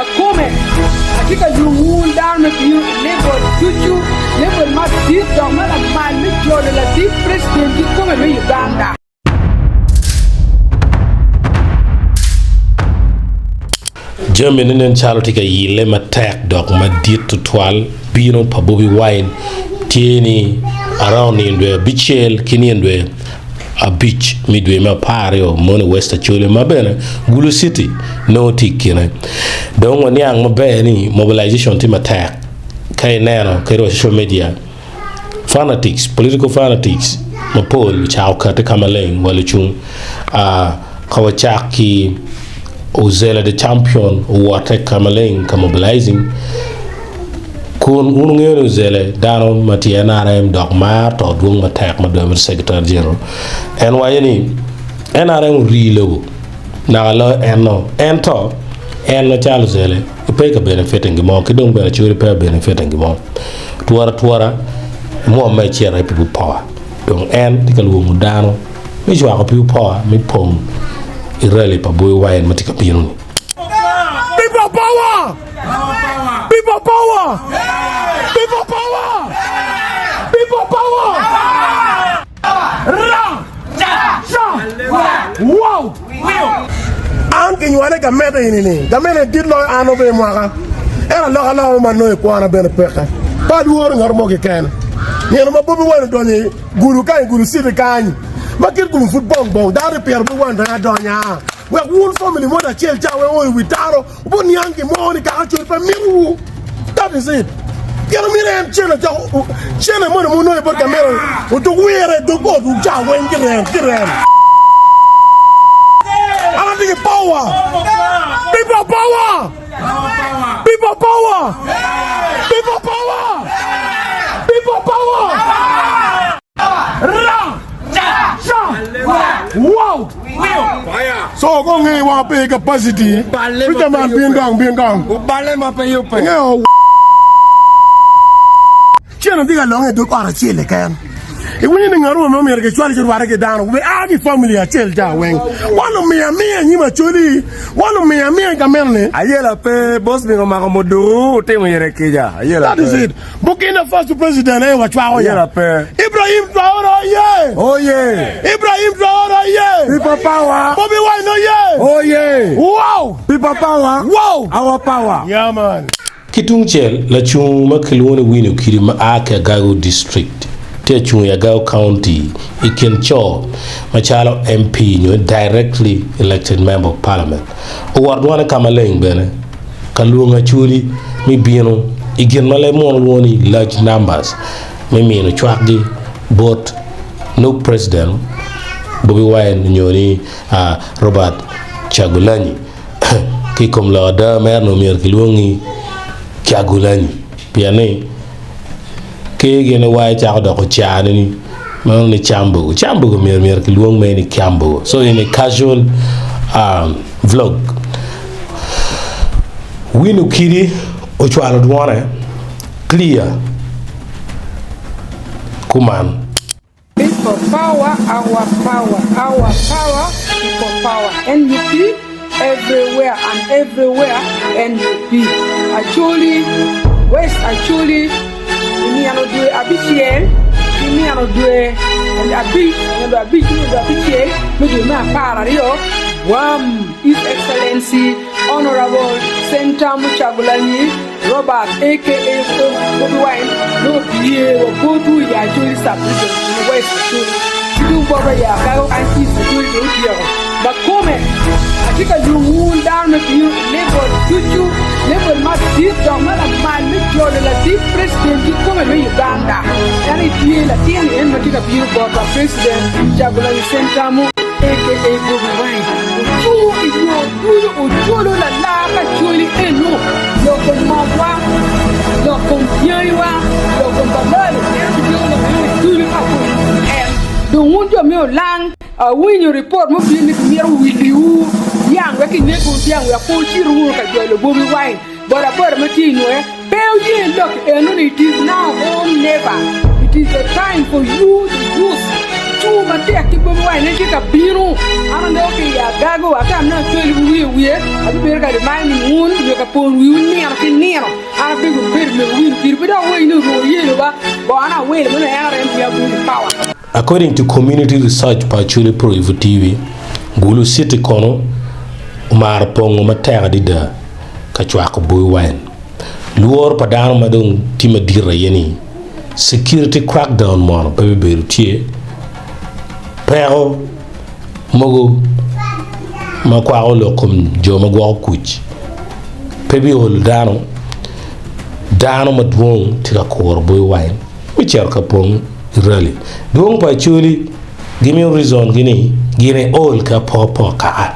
Ma kome, atye ka lwongowu dano me bino i level ducu, level madit dok ma lamal me jolo ladit president kikome me Uganda. Jamine nen calo tye ka yille matek dok madit tutwal. Bino pa Bobi Wine tye ni around nino dwe abicel ki nino dwe abic me dwe me apararyo mono i West Acholi ma bene Gulu City nongo tye i kine. Dong waniang maber ni mobilization tye matek ka ineno kadi wa social media fanatics, political fanatics mapol ocako kati ka maleng wa lucung ka wacak ki Ozela the champion owote ka maleng ka mobilizing kun wun wungeyo ni Ozele dano ma tye NRM dok mar to dwong matek ma dong mito Secretary General en waco ni NRM orii lobo naka loyo en no ento en macalo Ozele pe ka benefiting gin mo ki dong bene Acholi pe ka benefiting gin mo twora twora mwomme icito i people power dong en tye ka lwongo dano me cwako people power me pong i rally pa Bobi Wine ma tye ka bino ni. People power! People power! People power! People power! Ra! Ca! Wow! An kinywale i gamente eni-ni, gamente ni dit loyo an obe i mwaka, ento alokaloka mo ma anongo i kwona bene peke. Pe alworo ngat mo keken. Nino ma Bobi Wine odonyo i Gulu kany, i Gulu City kany, ma kit gum pud bong bong, dano gipito Bobi Wine bene adonya. Wek wun family moni acel ca weng o i wi dano, wubiniang gin mo ni kaka col pe mitowu. That is it. Gin omyero en cene cok cene moni ma wunongo bot kamera odug wire i dog otwu ca weng ki ren ki ren. An atye ki power. People power. People power. People power. People power. So ko nge wa pe capacity. Peter man bin gong bin gong. Nge Cen atye ka longe i dog ot acel keken. Iwinyo ni ngat mo ma myero kicwal ci rwate ki dano be a ki family acel ca weng. Wan omiyo amiya i nyim Acholi, wan omiyo amiya i kameno ni. Ayela pe, boss mingo omako muduku otimo ire kica. Ayela That is pe. it. Burkina Faso president aye wacwako ya. Ayela pe. Ibrahim Traore oye! Oye! Ibrahim Traore oye! People power! Bobi Wine oye! Oye! Wow! People power! Wow! Our power! Yeah man. Ki tungcel, lacung ma kilwongo ni Winnie Okidi ma a ki Agago District tye ka cung i Agago County i kin co macalo MP nyo Directly Elected Member of Parliament owoto dwone ka maleng bene ka lwongo Acholi me bino i gin ma leb munu lwongo ni large numbers me mino cwakgi bot nub President Bobi Wine nyo ni Robert Kyagulanyi. Ki i kom lok ada mere onongo myero kilwongi Kyagulanyi pien ni ker gin iwayo cako doko cani ni meno ni Cambogo. Cambogo myero myero kilwong mere ni Kyambogo. So in a casual um, vlog Winnie Okidi ocwalo dwone clear kuman. People power our power our power people power NUP everywhere and everywhere NUP Acholi West Acholi i nino dwe abicel ki nino dwe abic nino dwe abic ki nino dwe abicel me dwe me apararyo Bwam His Excellency Honourable Sentamu Kyagulanyi Robert aka Bobi Wine nongo kiye wa botwu i Acholi Sub Region i West Acholi ki tung bota i Agago and East Acholi dong otyeko ma kome atye ka lwongowu wun dano me bino i level ducu level madit dok ma lamal me jolo ladit president kikome me Uganda en aye tye latin en ma tye ka bino botwa President Kyagulanyi Ssentamu aka Bobi Wine ocungo i yo Ducu ocwalo lalar pa cwali eno, lok kom motwa, lok kom dyangiwa, lok kom balali, ento kityeko lok eno ni ducu ka kun en. Dong wun jo me olang, awinyo ripot mubino ni kimito wiliwu dyang wek kinekwu dyang wek pe wucit wunu ka jolo Bobi Wine. Bodaboda ma tye i nwe, pe wuye lok eno ni it is now or never, it is the time for you the youth cung matek ki Bobi Wine en tye ka bino. An aneko ki i Agago ata aneno acwali wiye wiye. Abibedo ka reminding wun nyo ka pono wiwu nino ki nino. An abedo bedo mego wino kiri pe dok weng ni oruko yelo ba bongona awilo ma nongo NRM peya obino i power. According to community research pa Acholi Pro Evo TV, Gulu City kono omaro pongo matek adada ka cwako Bobi Wine. Lworo pa dano ma dong tye madit aye ni security crackdown mono pe bibedo tye, peko mogo ma kwako lok kom jo ma gwoko kuc pe biolo dano, dano madwong tye ka kuro Bobi Wine me cito ka pong i rally. Dwong pa Acholi gimiyo reason gi ni gin eol ki apokapoka kaka.